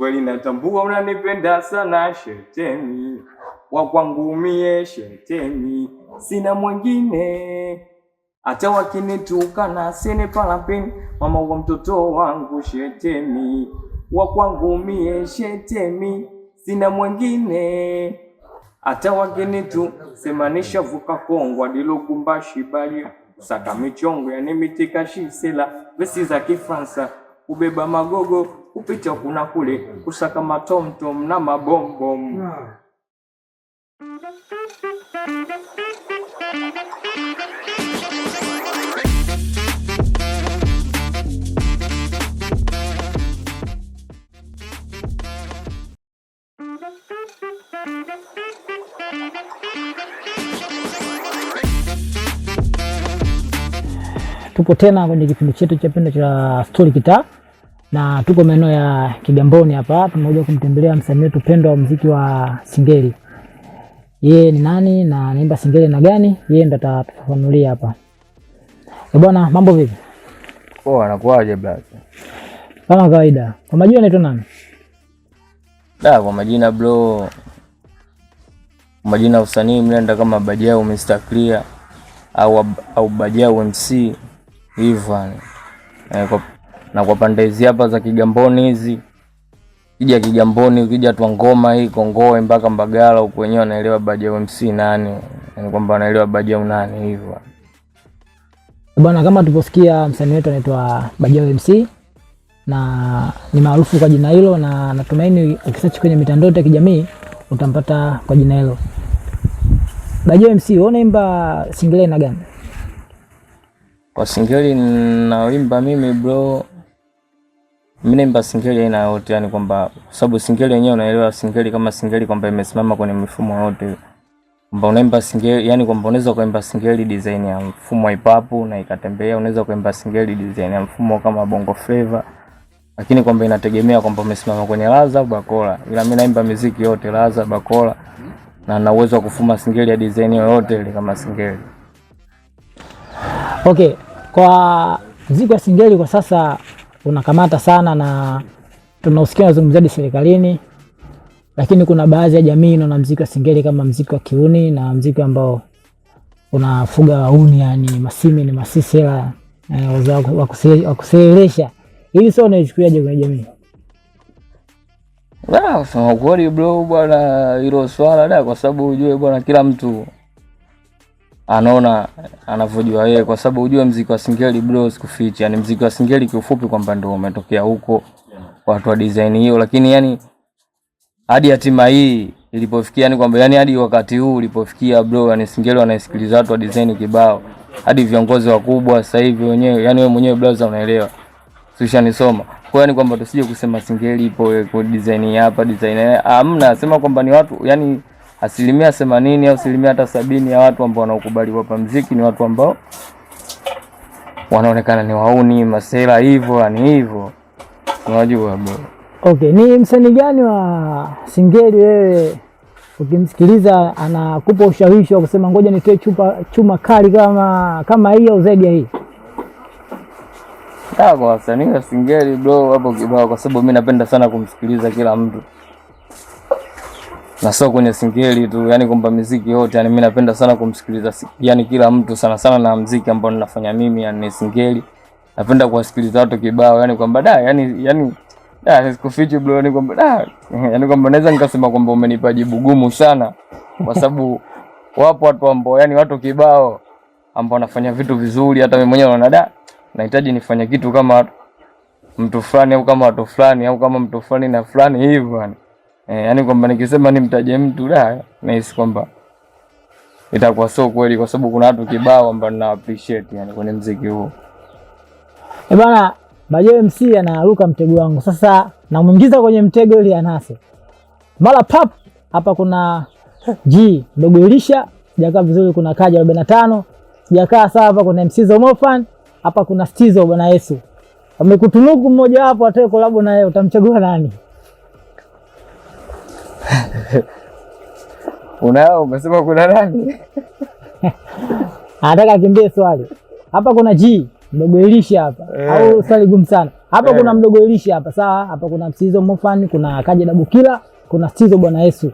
Kweli natambua unanipenda sana shetemi, wa kwangu mie shetemi, sina mwingine hata wakinitukana sini palapini, mama wa mtoto wangu shetemi, wa kwangu mie shetemi, sina mwingine hata wakinitu semanisha vuka kongwa dilogumbashi bali kusaka michongo yani mitika shisela vesi za Kifransa kubeba magogo kupita kuna kule kusaka matomtom na mabombom. Tupo tena kwenye kipindi chetu cha pendo cha Stori Kitaa na tuko maeneo ya Kigamboni hapa. Tumekuja kumtembelea msanii wetu pendwa wa muziki wa Singeli. Yeye ni nani na anaimba Singeli na gani? Yeye ndo atatufafanulia hapa. Eh, bwana, mambo vipi? Poa, anakuaje brother? Kama kawaida. Kwa majina anaitwa nani? Da, kwa majina bro, majina ya usanii mnaenda kama Bajau Mr Clear au Bajau MC hivyo yani. Na kwa pande hizi hapa za Kigamboni hizi, ukija Kigamboni, ukija tu ngoma hii Kongowe mpaka Mbagala huko wenyewe wanaelewa Bajau MC nani, yani kwamba wanaelewa Bajau nani hivyo. Bwana, kama tuliposikia msanii wetu anaitwa Bajau MC na ni maarufu kwa jina hilo, na natumaini ukisearch kwenye mitandao ya kijamii utampata kwa jina hilo. Bajau MC, wewe unaimba singeli na gani? Kwa singeli naimba mimi bro, mimi naimba singeli aina yote, yani kwamba kwa sababu singeli yenyewe unaelewa singeli kama singeli kwamba imesimama kwenye mifumo yote, kwamba unaimba singeli, yani kwamba unaweza kuimba singeli design ya mfumo wa hip hop na ikatembea, unaweza kuimba singeli design ya mfumo kama bongo flava, lakini kwamba inategemea kwamba umesimama kwenye laza au bakola. Ila mimi naimba muziki yote laza, bakola, na na uwezo wa kufuma singeli ya design yoyote ile kama singeli. Okay, kwa muziki wa singeli kwa sasa unakamata sana na tunausikia unazungumziaje serikalini, lakini kuna baadhi ya jamii inaona muziki wa singeli kama muziki wa kiuni na muziki ambao unafuga wauni, yani masimi ni masisela wa kuselesha. Hili sio unaichukuliaje kwenye jamii? Kusema kweli bro bwana, hilo swala da, kwa sababu ujue bwana, kila mtu anaona anavyojua yeye, kwa sababu ujue mziki wa singeli bro, sikufichi, yani mziki wa singeli kiufupi kwamba ndio umetokea huko watu wa design hiyo, lakini yani hadi hatima hii ilipofikia, yani kwamba yani hadi wakati huu ulipofikia bro, yani singeli wanaisikiliza watu wa design kibao, hadi viongozi wakubwa sasa hivi wenyewe, yani wewe mwenyewe brother unaelewa, ushanisoma. Kwa hiyo ni kwamba tusije kusema singeli ipo kwa design hapa design hamna, sema kwamba ni watu yani 80% au 70% ya watu ambao wanaokubali hapa mziki ni watu ambao wanaonekana ni wauni masela hivyo, yani hivyo, unajua bro. Okay, ni msanii gani wa singeli wewe ukimsikiliza anakupa ushawishi wa kusema ngoja nitoe chuma kali kama hii au zaidi ya hii? Kwa wasanii wa singeli bro hapo kibao, kwa sababu mimi napenda sana kumsikiliza kila mtu, na sio kwenye singeli tu, yani kwamba muziki yote, yani mimi napenda sana kumsikiliza yani kila mtu, sana sana na muziki ambao ninafanya mimi, yani ni singeli, napenda kuwasikiliza watu kibao, yani kwamba da, yani da, sikufichi bro, yani kwamba da, yani kwamba naweza nikasema kwamba umenipa jibu gumu sana, kwa sababu wapo watu ambao yani watu kibao ambao wanafanya vitu vizuri, hata mimi mwenyewe naona da, nahitaji nifanye kitu kama mtu fulani au kama watu fulani au kama mtu fulani na fulani hivyo yani. Yani kwamba nikisema nimtaje mtu da, nahisi kwamba itakuwa sio kweli, kwa sababu kuna watu kibao ambao nina appreciate yani kwenye muziki huu. Bwana, Bajau MC anaruka mtego wangu. Sasa namuingiza kwenye mtego ili anase. Mara pap hapa kuna G Mdogo Elisha, sijakaa vizuri, kuna Kaja 45, sijakaa sawa hapa kuna MC Zomofan, hapa kuna Stizo Bwana Yesu. Wamekutunuku mmoja wapo atoe collab na yeye, utamchagua nani? Unao umesema kuna nani? Anataka akimbie swali. Hapa kuna G Mdogo Elisha hapa. Au swali gumu sana. Hapa kuna mdogo Elisha hapa, sawa? Hapa kuna Msizo Mofan, kuna Kaje Dabukila, kuna Stizo Bwana Yesu.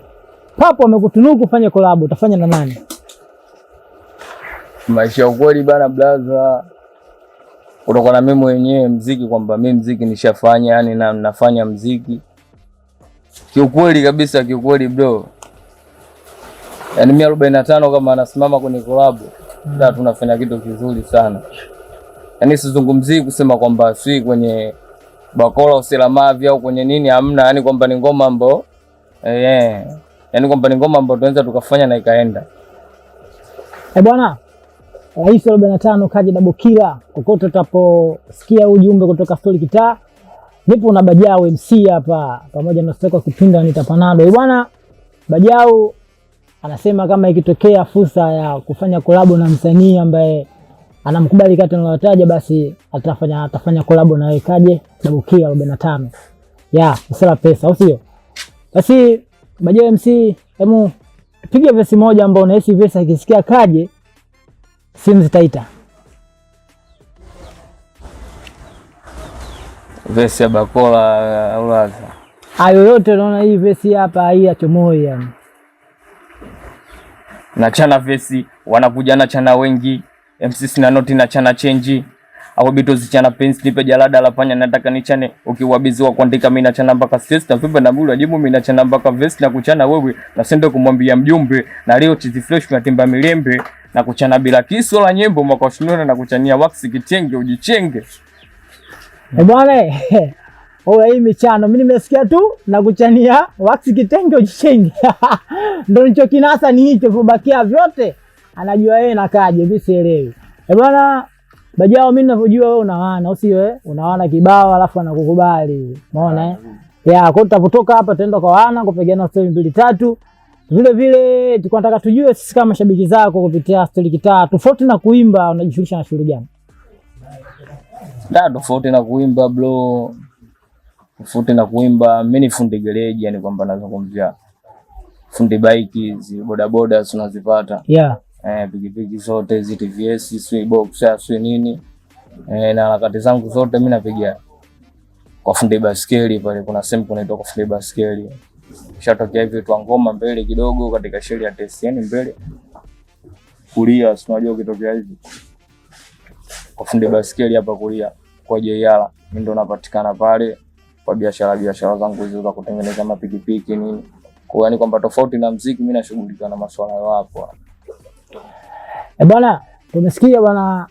Papo amekutunuku ufanye collab, utafanya na nani? Maisha ya ukweli bana blaza, kutokana na mimi mwenyewe mziki kwamba mimi mziki nishafanya, yani na nafanya mziki kiukweli kabisa, kiukweli bro, yani mimi 45 kama anasimama kwenye collab da, tunafanya kitu kizuri sana. Yani sizungumzii kusema kwamba si kwenye bakola usilamavi au kwenye nini, hamna, yani kwamba ni ngoma ambayo yani kwamba ni ngoma ambayo tunaweza tukafanya na ikaenda. Eh bwana, Rais 45 Kaje Dabukila, kokote utaposikia ujumbe kutoka Stori Kitaa, nipo na Bajau MC hapa pamoja na Stoko Kipinda ni Tapanado. Eh bwana, Bajau anasema kama ikitokea fursa ya kufanya kolabo na msanii ambaye anamkubali kati analotaja, basi atafanya kolabo na yeye Kaje Dabukila 45. Ya, usela pesa, au sio? Basi Bajau MC, hemu tupige vesi moja ambayo unahisi vesi akisikia Kaje simu zitaita. Vesi ya bakola au laza. Hayo yote unaona hii vesi hapa hii achomoi yani. Nachana vesi wanakuja na chana wengi, MC sina noti na chana chenji au bitozi chana pensi nipe jalada la panya nataka nichane, ukiwabiziwa kuandika mimi nachana mpaka stress na vipi na bulu ajibu mimi nachana mpaka vesi na kuchana wewe na sendo kumwambia mjumbe na leo chizi fresh tunatimba milembe na kuchana bila kisu la nyembo mwaka ushindoni na kuchania wax kitenge ujichenge. Eh bwana, oya hii michano mimi nimesikia tu na kuchania wax kitenge ujichenge. Ndio nilichokinasa ni hicho, vibakia vyote anajua yeye na Kaje, mimi sielewi. Eh bwana Bajao, mimi ninavyojua wewe una wana, usio eh? Una wana kibao alafu anakukubali. Umeona eh? Ya, kwa hiyo tutapotoka hapa tutaenda kwa wana kupigana story mbili tatu. Vile vile tulikuwa tunataka tujue sisi kama mashabiki zako kupitia Stori Kitaa, tofauti na kuimba unajishughulisha na shughuli gani? Da, tofauti na kuimba bro, tofauti na kuimba mimi ni fundi gereji, yani kwamba nazungumzia fundi bike hizi bodaboda tunazipata. Yeah. Pikipiki zote hizi TVS, sio boxer, sio nini. Na harakati zangu zote mimi napiga kwa fundi baskeli pale, kuna sehemu kunaitwa kwa fundi baskeli. Shatokea hivi tu ngoma mbele kidogo katika sheli ya TSN mbele kulia, si unajua ukitokea hivi kwa fundi baskeli hapa kulia kwa JR, mimi ndo napatikana pale kwa biashara zangu hizo za kutengeneza mapikipiki nini. Kwa hiyo yani kwamba tofauti na muziki mimi nashughulika na masuala hayo hapo. Eh bwana, tumesikia bwana,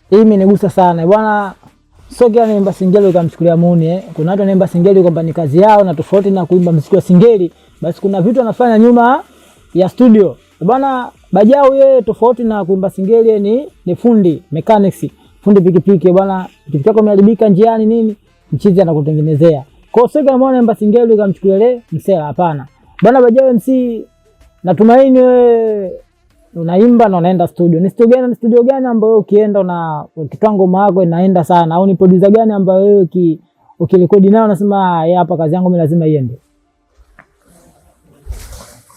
hii imenigusa sana. Eh bwana, sio kila anaimba singeli ukamchukulia muuni eh. Kuna watu wanaimba singeli kwamba ni kazi yao na tofauti na kuimba muziki wa singeli, basi kuna vitu anafanya nyuma ya studio. Eh bwana, Bajau yeye tofauti na kuimba singeli yeye ni fundi mechanics, fundi pikipiki. Eh bwana, pikipiki yako imeharibika njiani nini, mchizi anakutengenezea. Kwa hiyo sio kila mmoja anaimba singeli ukamchukulia le msela, hapana. Bwana Bajau MC, natumaini wewe unaimba na unaenda studio. Ni studio gani, ni studio gani ambayo ukienda una ukitoa ngoma yako inaenda sana, au ni producer gani ambayo wewe ukirekodi nayo unasema hapa kazi yangu mimi lazima iende?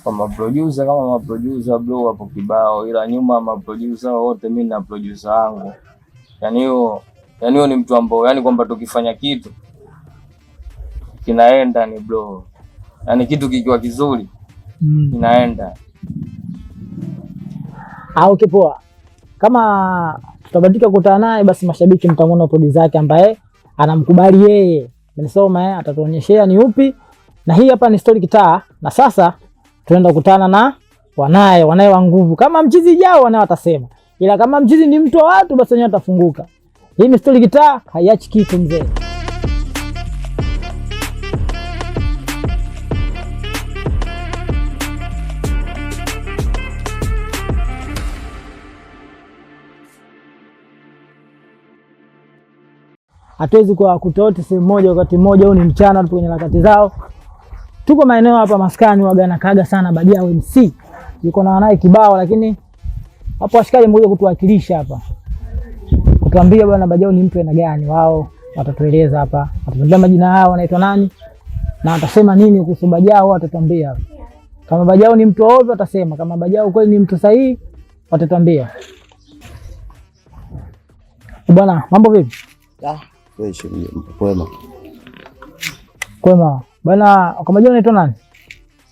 Kwa maproducer, kama maproducer bro wapo kibao, ila nyuma maproducer wote mimi na producer wangu. Yani hiyo ni mtu ambao yani kwamba tukifanya kitu kinaenda ni bro. Yani kitu kikiwa kizuri kinaenda. Au kipoa. Kama tutabahatika kukutana naye basi mashabiki mtamwona producer yake ambaye anamkubali yeye. Nimesoma atatuonyeshea ni upi. Na hii hapa ni Stori Kitaa, na sasa tunaenda kukutana na wanaye wa nguvu. Kama mchizi jao wanaye watasema. Ila kama mchizi ni mtu wa watu basi wenyewe watafunguka. Hii ni Stori Kitaa, haiachi kitu mzee. Hatuwezi kuwakuta wote sehemu moja wakati mmoja, huu ni mchana, tupo kwenye harakati zao. Tuko maeneo hapa maskani waga na kaga sana Bajau MC. Yuko na wanaye kibao, lakini hapo washikaji mmoja kutuwakilisha hapa. Kutuambia bwana Bajau ni mtu aina gani, wao watatueleza hapa. Watatuambia majina yao, wanaitwa nani na watasema nini kuhusu Bajau, watatuambia hapa. Kama Bajau ni mtu ovyo watasema, kama Bajau kweli ni mtu sahihi watatuambia. Bwana, mambo vipi? Fresh mjomba, kwema. Kwema. Bwana, kwa majina unaitwa nani?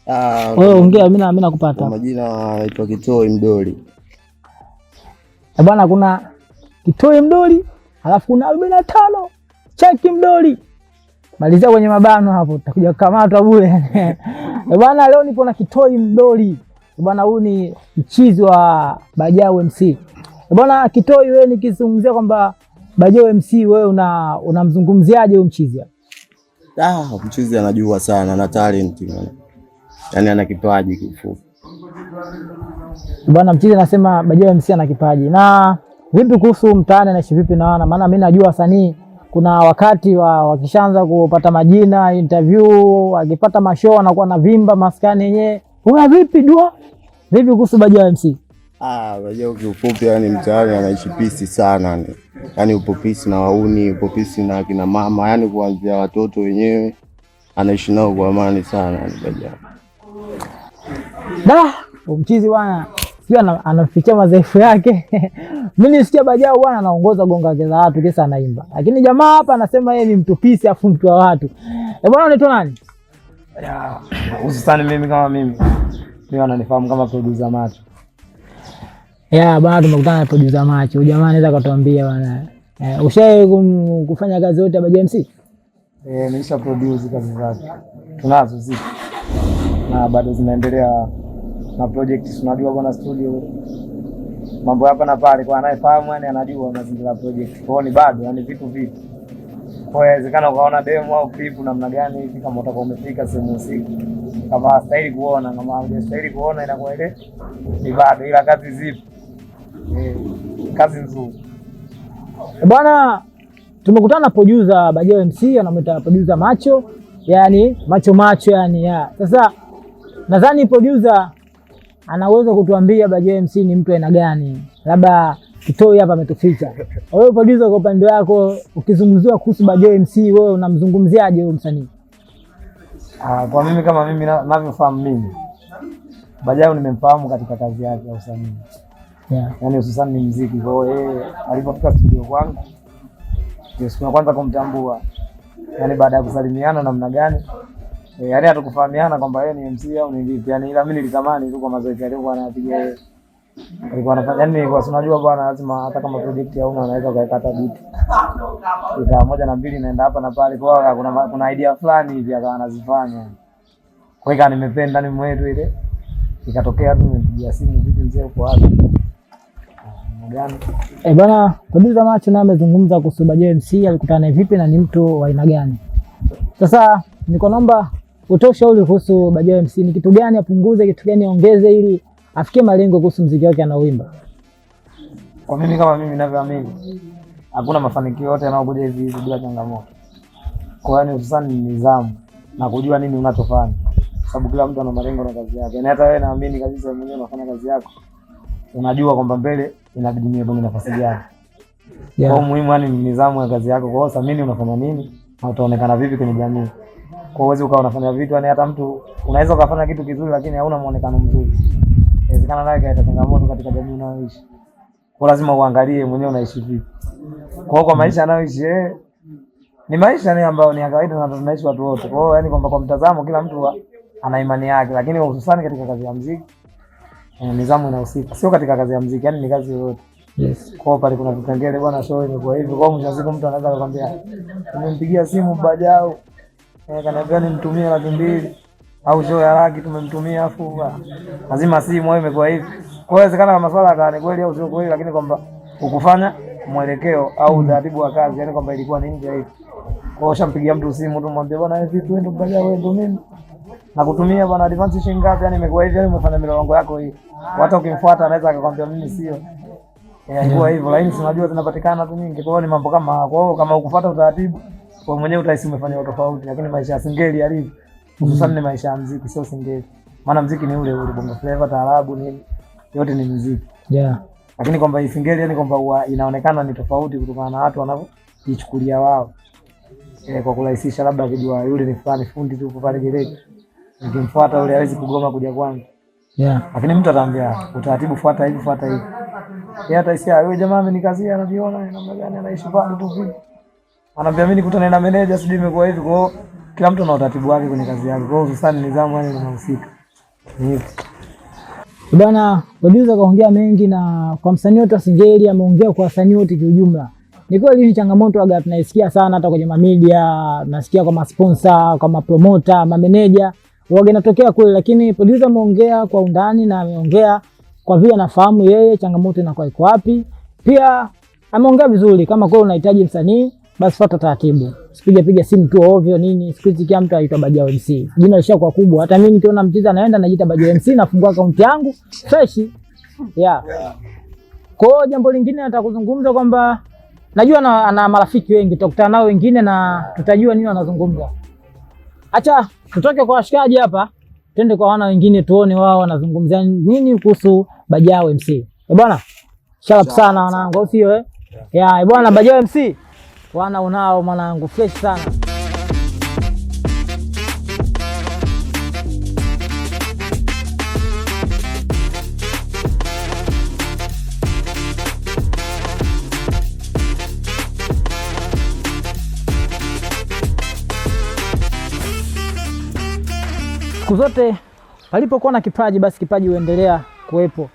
Ah, Wewe ongea, mimi nakupata. Kwa majina naitwa Kitoi Mdoli. Eh, bwana kuna Kitoi Mdoli, alafu kuna 45 Chaki Mdoli. Malizia kwenye mabano hapo, utakuja kukamatwa bure. Eh, bwana leo nipo na Kitoi Mdoli. Eh, bwana huyu ni mchizi wa Bajau MC. Eh, bwana Kitoi, wewe nikizungumzia kwamba Bajau MC, wewe unamzungumziaje huyu mchizi? Ah, mchizi anajua sana, ana talent bwana. Yaani ana kipaji kifupi. Bwana mchizi anasema Bajau MC ana kipaji. Na vipi kuhusu mtaani, anaishi vipi na wana? Maana mimi najua wasanii kuna wakati wakishaanza kupata majina interview, wakipata mashow wanakuwa na vimba maskani yenyewe. Wewe vipi dua? Vipi kuhusu Bajau MC? Ah, Bajau kiufupi yani mtaani anaishi peace sana yani. Yaani upo peace na wauni, upo peace na kina mama, yani kuanzia watoto wenyewe anaishi nao kwa amani sana yani Bajau. Da, mchizi bwana sio anafikia madhaifu yake. Mimi nisikia Bajau bwana anaongoza gonga za watu kisa anaimba. Lakini jamaa hapa anasema yeye ni mtu peace afu mtu wa watu. Eh, bwana unaitwa nani? Ya, hususani mimi kama mimi wananifahamu kama producer Macho. Ya bwana tumekutana na producer Macho. Huyu jamaa anaweza kutuambia bwana. Ushawahi kufanya kazi yote ya Bajau MC? Eh, nilisha produce kazi zake. Tunazo zipo. Na bado zinaendelea na project, tunajua bwana studio mambo hapa na pale, kwa anayefahamu yani anajua mazingira ya project. Kwa hiyo ni bado yani vitu vipo. Kwa hiyo inawezekana ukaona demo au clip namna gani hivi kama utakuwa umefika sehemu husika. Kama hastahili kuona, kama hujastahili kuona inakuwa ile ni bado, ila kazi zipo. Kazi nzuri. Bwana tumekutana na producer Bajau MC, anamuita producer Macho, yani macho macho yani ya. Sasa nadhani producer anaweza kutuambia Bajau MC ni mtu aina gani. Labda Kitoi hapa ametuficha. Wewe producer, kwa upande wako ukizungumziwa kuhusu Bajau MC, wewe unamzungumziaje huyo msanii? Ah, kwa mimi kama mimi navyofahamu mimi Bajau nimemfahamu katika kazi yake ya usanii. Yeah. Yaani hususan ni muziki. Kwa hiyo yeye alipofika studio kwangu ndio siku ya kwanza kumtambua. Yaani baada ya kusalimiana namna gani? Yaani hatukufahamiana kwamba yeye ni MC au ni vipi. Yaani ila mimi nilitamani tu kwa mazoezi aliyokuwa anayapiga yeye. Alikuwa anafanya yaani nilikuwa si unajua bwana lazima hata kama project hauna unaweza ukaweka hata beat. Ikawa 1 na 2 naenda hapa na pale. Kwa hiyo kuna idea fulani hivi akawa anazifanya. Kwa hiyo nimependa ni mwetu ile. Ikatokea tu nimempigia simu, vipi mzee uko wapi? Gani? Eh, bwana producer Macho naye amezungumza kuhusu Bajau MC, alikutana naye vipi na ni mtu wa aina gani. Sasa niko naomba utoe ushauri kuhusu Bajau MC, ni kitu gani apunguze, kitu gani aongeze ili afikie malengo kuhusu muziki wake anaoimba. Kwa mimi kama mimi ninavyoamini, hakuna mafanikio yote yanayokuja hivi hivi bila changamoto. Kwa hiyo hususan ni nidhamu na kujua nini unachofanya. Sababu kila mtu ana malengo na kazi yake. Na hata wewe naamini kabisa mwenyewe unafanya kazi yako. Unajua kwamba mbele inabidi niwe kwenye nafasi gani. Yeah. Kwa muhimu yani ni nidhamu ya kazi yako. Kwa hiyo thamini unafanya nini na utaonekana vipi kwenye jamii. Kwa hiyo uweze ukawa unafanya vitu yani hata mtu unaweza ukafanya kitu kizuri lakini hauna muonekano mzuri. Inawezekana naye kaleta changamoto katika jamii unayoishi. Kwa lazima uangalie mwenyewe unaishi vipi. Kwa hiyo kwa maisha anayoishi yeye ni maisha ni ambayo ni ya kawaida na tunaishi watu wote. Kwa hiyo yani kwamba kwa mtazamo kila mtu ana imani yake, lakini hususan katika kazi ya muziki nidhamu inahusika. Sio katika kazi ya muziki, yani ni kazi yoyote. Yes. Kwa hiyo pale kuna vipengele bwana, show imekuwa hivi. Kwa hiyo mwisho wa siku mtu anaweza kukwambia nimempigia simu Bajau, kaniambia nimtumie 200,000 au show ya laki tumemtumia, afu lazima simu au imekuwa hivi. Kwa hiyo inawezekana masuala yakawa ni kweli au sio kweli, lakini kwamba ukufanya mwelekeo au utaratibu wa kazi, yani kwamba ilikuwa ni nje hivi. Kwa hiyo ushampigia mtu simu tu mwambie bwana hivi vipi, wewe ndo Bajau, wewe ndo mimi nakutumia bwana advance shilingi ngapi, yani imekuwa hivi, yani umefanya milolongo yako hii. Hata ukimfuata anaweza akakwambia mimi sio. Ilikuwa hivyo, lakini si unajua zinapatikana tu nyingi. Kwa hiyo ni mambo kama hayo. Kwa hiyo kama ukufuata utaratibu, wewe mwenyewe utahisi umefanya tofauti, lakini maisha ya singeli yalivyo, hususan ni maisha ya muziki, sio singeli. Maana muziki ni ule ule, bongo flavor, taarabu nini, yote ni muziki. Yeah. Lakini kwamba hii singeli yani kwamba inaonekana ni tofauti kutokana na watu wanavyojichukulia wao. Kwa kurahisisha labda akijua yule ni fulani fundi tu pale gereki, nikimfuata yule hawezi kugoma kuja kwangu. Yeah. Lakini mtu ataambia utaratibu, fuata hivi, fuata hivi. Yeye atahisia yule jamaa amenikazia, anajiona namna gani anaishi pale tu vipi. Anaambia mimi nikutane na meneja, sijui imekuwa hivi. Kwa hiyo kila mtu ana utaratibu wake kwenye kazi yake. Kwa hiyo hususan nidhamu yani inahusika. Ni hivyo. Bwana producer kaongea mengi, na kwa msanii wote wa Singeli ameongea kwa wasanii wote kiujumla. Ni kweli hii changamoto aga tunaisikia sana hata kwenye media, tunasikia kwa masponsor, kwa mapromoter, mameneja, waga inatokea kweli, lakini producer ameongea kwa undani na ameongea kwa vile anafahamu yeye changamoto inakuwa iko wapi. Pia ameongea vizuri, kama kweli unahitaji msanii basi fuata taratibu, usipige piga simu tu ovyo nini. Siku hizi kila mtu aitwa Bajao MC, jina lishakuwa kubwa. Hata mimi nikiona mchiza anaenda najiita Bajao MC, nafungua akaunti yangu fresh yeah. Kwa hiyo jambo lingine nataka kuzungumza kwamba najua ana marafiki wengi, tutakutana nao wengine na tutajua nini wanazungumza. Acha tutoke kwa washikaji hapa, twende kwa wana wengine tuone wao wanazungumzia nini kuhusu Bajao MC. Eh bwana, sharp sana wanangu, au sio eh? Yeah, eh bwana Bajao MC. Wana unao mwanangu, fresh sana. Siku zote palipokuwa na kipaji basi kipaji huendelea kuwepo.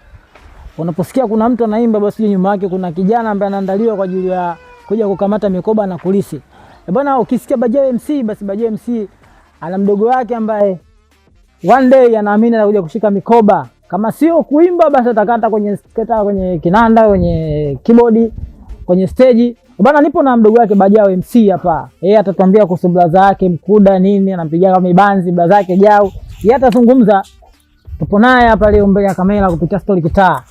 Unaposikia kuna mtu anaimba basi nyuma yake kuna kijana ambaye anaandaliwa kwa ajili ya kuja kukamata mikoba na kulisi. E bwana, ukisikia Bajao MC basi Bajao MC ana mdogo wake ambaye one day anaamini anakuja kushika mikoba. Kama sio kuimba basi atakata kwenye sketa, kwenye kinanda, kwenye keyboard, kwenye stage. Bwana, nipo na mdogo wake Bajao MC hapa. Yeye atatuambia kuhusu blaza yake Mkuda nini, anampigia kama mibanzi blaza yake Jau. Yeye atazungumza. Tupo naye hapa leo mbele ya kamera kupitia Story Kitaa.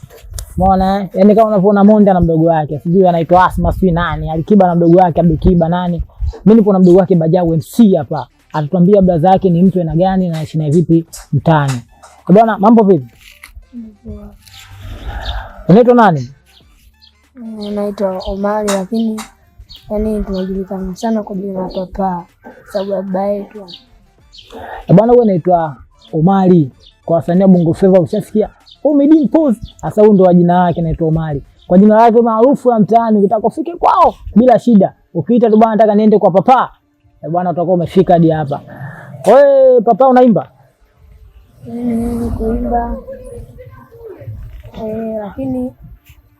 Umeona eh? Yaani kama unavyoona Monde na mdogo wake, sijui anaitwa Asma sijui nani, Alikiba na mdogo wake Abdukiba nani. Mimi nipo na mdogo wake Bajao MC hapa. Atatuambia blaza yake ni mtu aina gani na anaishi naye vipi mtaani. Bwana, mambo vipi? Unaitwa nani? Naitwa Omari, lakini yani tunajulikana sana kwa jina la Papa sababu ya baba yetu. Bwana, wewe unaitwa Omari. Kwa wasanii wa Bongo Flava ushasikia Ommy Dimpoz. Sasa huyu ndo jina lake, naitwa Omari. Kwa jina lake maarufu la mtaani, ukitaka ufike kwao bila shida. Ukiita tu bwana, nataka niende kwa Papa. Bwana, utakuwa umefika hadi hapa. Wewe Papa unaimba? Mimi kuimba lakini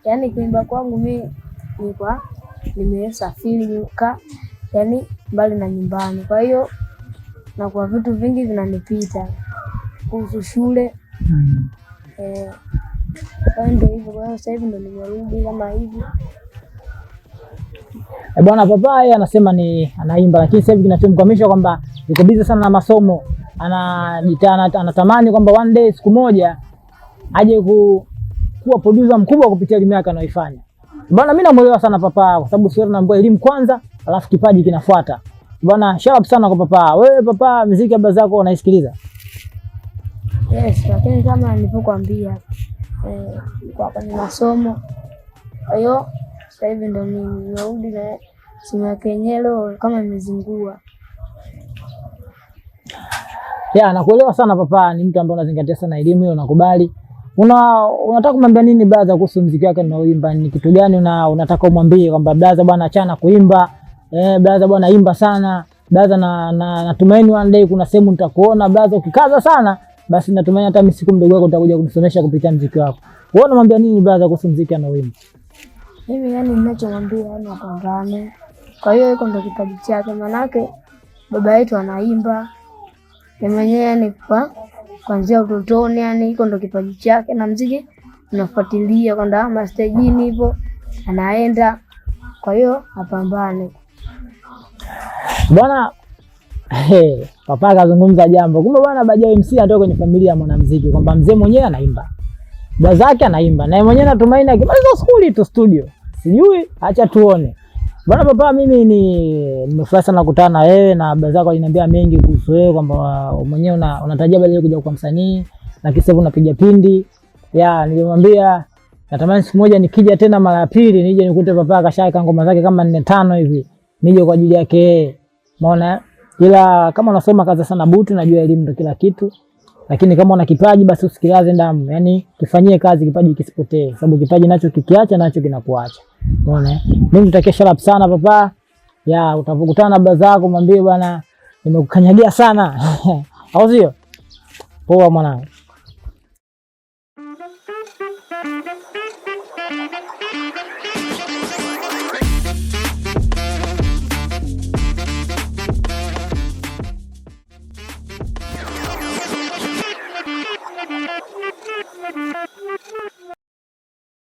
yani kuimba kwangu mimi ni kwa nimesafiri yani mbali na nyumbani, kwa hiyo na kwa vitu vingi vinanipita kuhusu shule kwa hiyo ndio hivyo. Kwa hiyo sasa hivi ndo nimerudi kama hivi. Bwana Papa yeye anasema ni anaimba, lakini sasa hivi kinachomkwamisha kwamba yuko busy sana na masomo. Anatamani kwamba one day, siku moja aje kuwa producer mkubwa kupitia elimu yake anayoifanya. Bwana, mimi namuelewa sana Papa kwa sababu sio, tunaambiwa elimu kwanza alafu kipaji kinafuata. Bwana, shout out sana kwa Papa. Wewe Papa, muziki labda zako unaisikiliza? Yes, lakini kama nilivyokuambia kwa kwenye masomo. Kwa hiyo sasa hivi ndo nimerudi na simu yake yenyewe kama imezingua. Ya, nakuelewa sana Papa, ni mtu ambaye unazingatia sana elimu hiyo, nakubali. Unataka kumwambia nini brother kuhusu muziki wake unaoimba? Ni kitu gani unataka umwambie kwamba brother bwana achana kuimba? Brother bwana imba sana. Brother na natumaini one day kuna sehemu nitakuona brother ukikaza sana, basi natumaini hata mimi siku mdogo wako nitakuja kumsomesha kupitia muziki wako. Wewe unamwambia nini brother kuhusu muziki anaoimba? Mimi yani ninachomwambia yani apambane. Kwa hiyo iko ndo kipaji chake, manake baba yetu anaimba yeye mwenyewe yani kwa kuanzia utotoni, yani iko ndo kipaji chake na muziki unafuatilia kwenda mastejini hivyo anaenda. Kwa hiyo apambane. Bwana, hey, Papa kazungumza jambo. Kumbe bwana Bajao MC anatoka kwenye familia ya mwanamuziki, kwamba mzee mwenyewe anaimba, baba zake anaimba, na yeye mwenyewe natumaini akimaliza skuli tu studio. Sijui, acha tuone. Bwana Papa, mimi ni nimefurahi sana kukutana na wewe na baba zako aliniambia mengi kuhusu wewe kwamba mwenyewe unatarajia baadaye kuja kuwa msanii na kisa unapiga pindi. Ya, nilimwambia natamani siku moja nikija tena mara ya pili nije nikute Papa akashaweka ngoma zake kama 4 5 hivi. Nije kwa ajili yake yeye. Umeona? Ila kama unasoma kaza sana butu, najua elimu ndio kila kitu. Lakini kama una kipaji basi usikilaze damu. Yaani kifanyie kazi kipaji kisipotee, sababu kipaji nacho kikiacha nacho kinakuacha. Umeona? Mimi nitakia sharp sana Papa. Ya utapokutana na baba zako mwambie bwana nimekukanyagia sana. Au sio? Poa mwanangu.